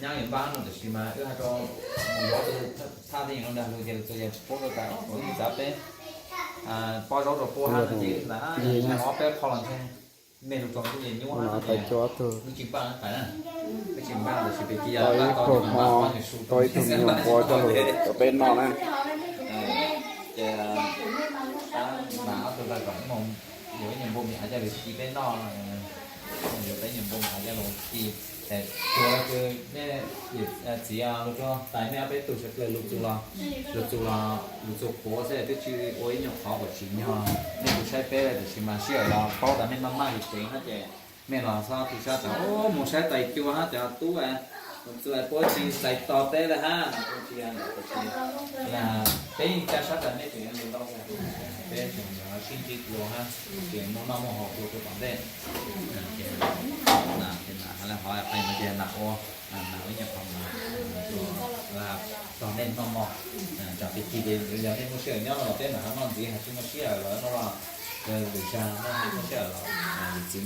Nyab yus npaj no tiam sis mas wb hais rau mus yuav tus thaj tej no dag lus ces tus yog paub rau tas ua ib txav peb pob zaub rau puab hab no ces lam ob peb qho los ntshe mej lug tso twb nyuaj no tais cua tug wb tsis npaj na, wb tsis npaj tiam sis peb cia tau ib tug me nyuam quav coj lug rau peb noj na. Ces mas ob tug tau kom mus yuav ib nyuag npua me av coj lug ci peb noj, yuav peb nyuag npua me av coj lug ci. Ces cua kws nej txiv lug rau tais mej ob peb tug sawv dlawg lug txug los, lug txug los lug txug quav xwb twb tsis ua ib nyuag qhov uas tsim nyog. Nej kuj saib peb lawm tiam sis mas sij hawm los paub tas mej maj maj li teev hab ces mej los xob tu sab tas mus saib tais cua hab cov tub mus txug puab tsis txais tos peb lawm hab. Peb ib caj sab tas mej tseem yuav lug ntau, peb tseem yuav sib ntsib dlua hab, tseem muaj noj muaj haus dlua rua tom ntej. Ces nam hov qee no ces nam ua, nam ua ib nyuag qhov mas rua tog nej noj mov. Tsam pib ci ces yog nej muaj sij hawm nyob no los peb mam ho noj ntxiv, hos tsis muaj sij hawm los no los lwm zag noj muaj sij hawm los txiv